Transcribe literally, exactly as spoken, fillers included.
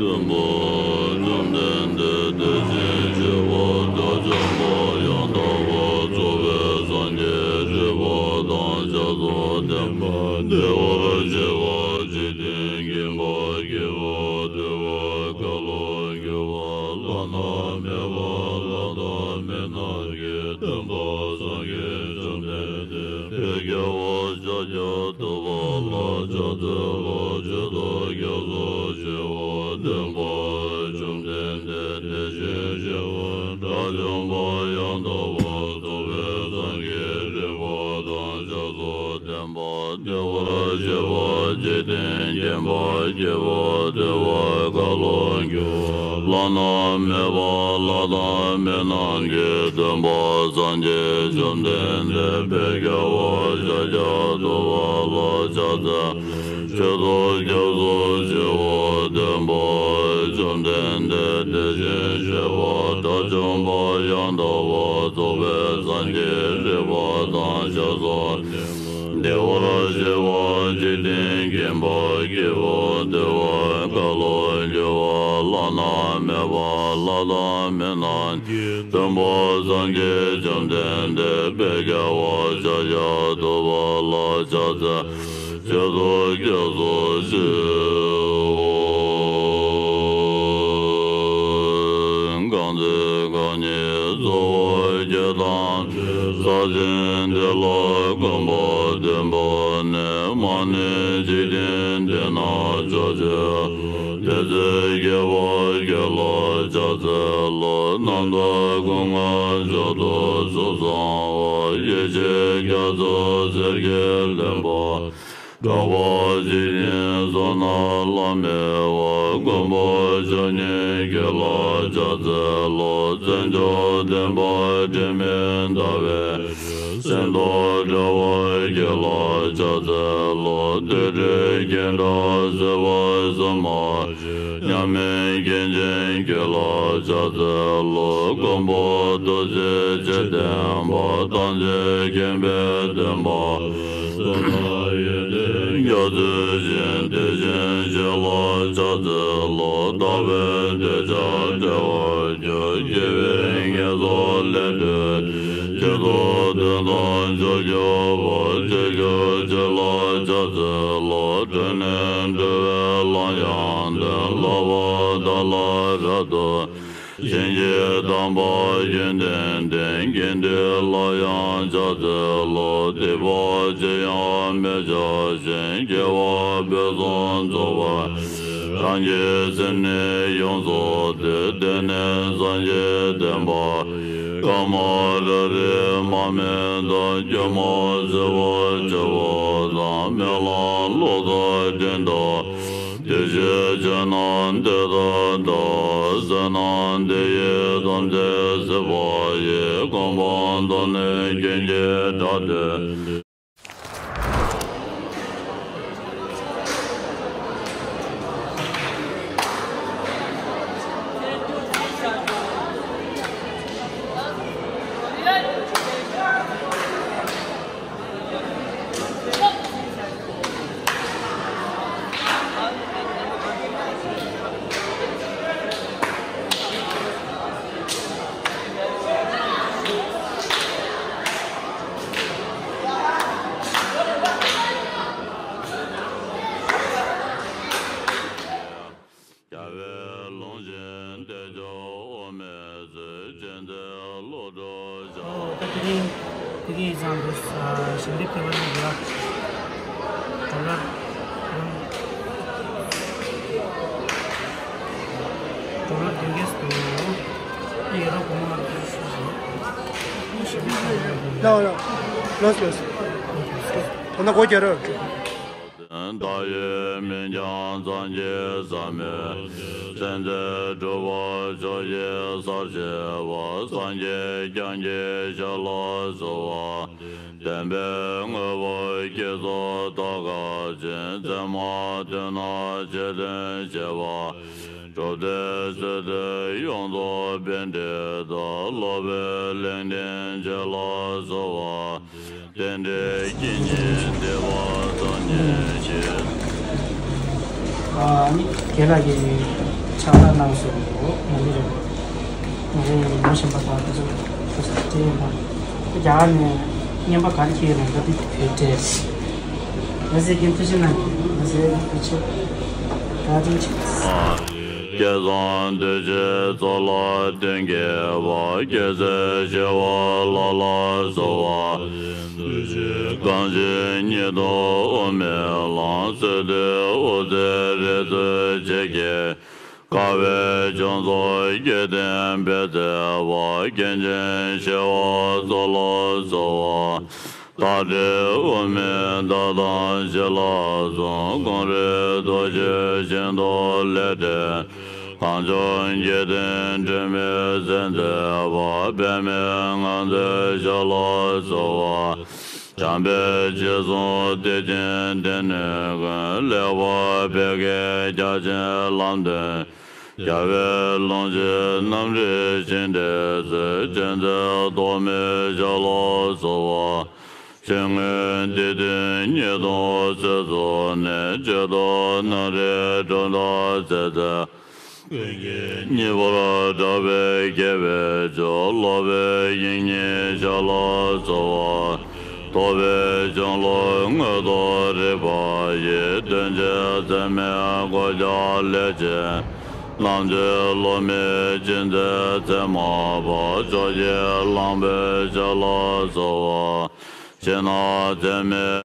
སྟོན་པ་བཅོམ་ལྡན་འདས་དེ་བཞིན་གཤེགས་པ་དགྲ་བཅོམ་པ་ཡང་དག་པར་རྫོགས་པའི་སངས་རྒྱས་རིག་པ་དང་ཞབས་སུ་ལྡན་པ། བདེ་བར་གཤེགས་པ་འཇིག་རྟེན་མཁྱེན་པ་སྐྱེས་བུ་འདུལ་བའི་བཀའ་ལ་འགྱུར་བ་བླ་ན་མེད་པ་ལྷ་དང་མི་རྣམས་ཀྱི་སྟོན་པ་སངས་རྒྱས་བཅོམ་ལྡན་འདས་དཔལ་རྒྱལ་བ་ཤཱཀྱ་ཐུབ་པ་ལ་ཕྱག་འཚལ་ལོ། མཆོད་དོ་སྐྱབས་སུ་མཆིའོ། སྟོན་པ་བཅོམ་ལྡན་འདས་དེ་བཞིན་གཤེགས་པ་དགྲ་བཅོམ་པ་ཡང་དག་པར་རྫོགས་པའི་སངས་རྒྱས་རིག་པ་དང་ཞབས་སུ་ལྡན་པ། བདེ་བར་གཤེགས་པ་འཇིག་རྟེན་མཁྱེན་པ་སྐྱེས་བུ་འདུལ་བའི་བཀའ་ལ་འགྱུར་བ་བླ་ན་མེད་པ་ལྷ་དང་མི་རྣམས་ཀྱི་སྟོན་པ་སངས་རྒྱས་བཅོམ་ལྡན་འདས་དཔལ་རྒྱལ་བ་ཤཱཀྱ་ཐུབ་པ་ལ་ཕྱག་འཚལ། མཆོད་དོ་སྐྱབས་སུ་མཆིའོ། སྟོན་པ་བཅོམ་ལྡན་འདས་དེ་བཞིན་གཤེགས་པ་དགྲ་བཅོམ་པ་ཡང་དག་པར་རྫོགས་པའི་སངས་རྒྱས་རིག་པ་དང་ཞབས་སུ་ལྡན་པ། བདེ་བར་གཤེགས་པ་འཇིག་རྟེན་མཁྱེན་པ་སྐྱེས་བུ་འདུལ་བའི་བཀའ་ལ་འགྱུར་བ་བླ་ན་མེད་པ་ལྷ་དང་མི་རྣམས་ཀྱི་སྟོན་པ་སངས་རྒྱས་བཅོམ་ལྡན་འདས་དཔལ་རྒྱལ་བ་ཤཱཀྱ་ཐུབ་པ་ལ་ཕྱག་འཚལ། མཆོད་དོ་སྐྱབས་སུ་མཆིའོ། གང་ཚེ་རྐང་གཉིས་གཙོ་བོ་བརྒྱད་དང་བཅས་ས་ཆེན་འདི་ལ་གོམ་པ་བདུན་པ་ནས་མར་ནི་འཇིག་རྟེན་འདི་ན་ཕྱོགས་བཅུ་དེ་ཚེ་བརྒྱད་པ་བརྒྱད་ལ་ཕྱག་འཚལ་ལོ། རྣམ་དག་སྐུ་མངའ་མཆོག་ཏུ་གཟུགས་བཟང་བ། ཡེ་ཤེས་རྒྱ་མཚོ་གསེར་གྱིས་ལེན་པ། གྲགས་པ་ཇི་བཞིན་བསོད་ནམས་ལྷམ་མེ་བ། མགོན་པོ་མཆོག་བརྙེས་ཀྱི་ལ་ཕྱག་འཚལ་ལོ། བརྩོན་འགྲུས་ལྡན་པ་དྲི་མེད་ཟླ་བའི་སེམས་རྟོགས་བྲལ་བ་ཡི་ལ་ཕྱག་འཚལ་ལོ། བདུད་རྩི་རྒྱན་དྲངས་སྲིད་པ་གསུམ་མ་མཉམ་མེད་མཁན་ཆེན་གྱི་ལ་ཕྱག་འཚལ་ལོ། མགོན་པོ་ཐུགས་རྗེ་ཆེ་ལྡན་པ། ཐམས་ཅད་མཁྱེན་པའི་སྟོན་པ། བསོད་ནམས་ཡོན་ཏན་རྒྱ་མཚོའི་ཞིང་། དེ་བཞིན་གཤེགས་ལ་ཕྱག་འཚལ་ལོ། ལྟ་བའི་འདོད་ཆགས་བྲལ་བར་གྱུར། སྐྱེ་བའི་ངན་སོང་ལས་གྲོལ་ཏེ། ཆོས་ཐོབ་དོན་དམ་མཆོག་གྱུར་པ། ཆོས་ཀྱི་ཆོས་ལ་ཕྱག་འཚལ་ལོ། གྲོལ་ནས་འགྲོ་བའི་ལམ་ཡང་སྟོན། ལྷག་པར་བདག་ལ་རབ་ཏུ་བྱིན་གྱིས་བརླབ་པ་ཡོན་ཏན་ལྡན། དགེ་འདུན་ལ་ཡང་ཕྱག་འཚལ་ལོ། སྡིག་པ་ཅི་ཡང་མི་བྱ་ཞིང་། སྐྱེ་བ་ཕུན་སུམ་ཚོགས་པ། རང་གི་སེམས་ནི་ཡོངས་རྫོགས་ཏེ། དེ་ནི་སངས་རྒྱས་བསྟན་པ་ཡི། ཀ་མ་ར་རི་མར་མེ་དང་། སྐྱོ་མ་སེར་པོ་ཆེ་བ་དང་། སྨོན་ལམ་གློག་ལྟར་སྤྲིན་ལྟར། བདེ་གཤེགས་ཆོས་རྣམས་དེ་ལྟར་བལྟ། བསོད་ནམས་འདི་ཡིས་ཐམས་ཅད་གཟིགས་པ་ཡི། གོ་འཕང་ཐོབ་ནས་སྐྱེས་ཀྱི་དགྲ་སྟོན། རྒྱལ་བའི་ལུང་བཞིན་བསྟན་མཆོག་དབུ་མའི་ཚུལ། ཅན་དེ་བློ་གྲོས་ཤར། ད་དེ་རིང་དེ་གི་ཡིག་ཚང་དུ་ཞལ་འདེབས་ཕེབས་པ་ནི་འདི་ལ་ཌོ་ལར་ཌོ་ལར་བདུན་བརྒྱ་འདུག་ཨེ་ཡོད་རོགས་གོང་མ་ལ་ཞུ་ཞུ་ཞུ་ཞལ་འདེབས་ཕེབས་པ་ནི་འདི་ལ། ལོས་ལོས། ད་ན་གོ་རྒྱ་རོགས། བདག་ཡི་མིང་ཀྱང་སངས་རྒྱས་ཟབ་མོའི། མཚན་མཛད་གྲུབ་པ་ཕྱོགས་བཞིར་གསལ་བྱེད་པ། སངས་རྒྱས་བསྐྱངས་ཀྱི་ཞབས་ལ་གསོལ་བ། བསྟན་པའི་དངོས་པོ་བསྐྱེད་རྫོགས་རྟོགས་དཀའ་ཞིང་། མཚན་མ་ཐོས་ན་ཆོས་སྟོན་བྱེད་པ། གྲུབ་སྟེ་སྲིད་དུ་ཡོངས་རྫོགས་པཎྜི་ཏ། སློབ་པའི་ལུང་བསྟན་ཆོས་ལ་གསོལ་བ། རྟེན་འབྲེལ་དཀྱིལ་ནས་འདེབས་པ་ཐོབ་ནས་ཤེས། ཨ་ནི་དེ་ལ་ཡིན། ཕྱག་ལས་གནང་སོང་། ང་ཚོ་རེད། ང་ཚོ་ངོ་ཤེས་པ་དང་དེ་ཚོ་ཚོ་ས་སྤྲད་ཡོད་པ། རྒྱ་གར་ནས་རྔན་པ་ག་རེ་ཁྱེར་ཡོད་ན་ད་དེ་བོད་སྤྲད། ང་ཚོའི་རྒན་ཐུགས་རྗེ་གནང་། ང་ཚོའི་རྒན་ཐུགས་རྗེ། བཀའ་དྲིན་ཆེ། སྐལ་བཟང་གདུལ་བྱའི་ཚོགས་ལ་བརྟེན་དགེ་བ། སྐྱེད་ཚལ་ཞི་བ་ལ་ལ་གསོལ་བ། གང་ཞིག་ཉིད་དུ་དབུ་མའི་ལམ། སྲིད་མཐའི་དབུ་རྩེ་རིགས་ཚོགས་ཆེ་གེ། དཀའ་བའི་བྱང་སོགས་སྐྱེ་ལྡན་པའི་བརྩེ་བ། སྐྱེ་འཆིའི་ཞི་བ་སོགས་ལ་གསོལ་བ། བདག་འདྲའི་དབུ་མའི་བདག་དང་བྱིན་རླབས་གསུམ། གངས་རིའི་རྡོ་རྗེ་ཤིན་ཏུ་ལས་འདས། གངས་ལྗོངས་སྐྱེ་ལྡན་དྲི་མེད་སེམས་མཛད་པ། པདྨའི་ངང་ཚུལ་ཞབས་ལ་གསོལ་བ། བྱམས་པའི་རྗེས་བཟུང་བདེ་ཆེན་སྡེ་སྣོད་ཀུན། ལེགས་པར་ཕལ་སྐད་རྒྱ་ཆེན་ལམ་སྟོན། རྒྱལ་བའི་ལུང་བཞི་རྣམ་རིག་ཤིང་རྟའི་ཚུལ། ཅན་མཛད་ཐོགས་མེད་ཞབས་ལ་གསོལ་བ། ཕྱི་དངོས་སྡེ་བདུན་ཉིད་སྟོང་གསལ་བཟོ་ནས། བྱེ་བྲག་སྣང་རིག་སྒྲོ་འདོགས་མཛད་མཛད། ཀུན་གྱི་སྙིང་པོར་གྲགས་པའི་དགེ་བའི་མཆོག། སློབ་པའི་དབྱིངས་ཉིད་ཞབས་ལ་གསོལ་བ། རྟོགས་པའི་འབྱུང་གླུ་མངོན་རྟོགས་རིག་པ་ཡི། དོན་ཆེན་ཚད་མེད་གོ་ཆ་ལས་ཆེ། རྣམ་འབྱེད་སློབ་མའི་སྤྱི་མཛད་ཚད་མ་པ། ཕྱོགས་བཞིའི་གླང་པོའི་ཞབས་ལ་གསོལ་བ། ཕྱི་ནང་ཚད་མེད་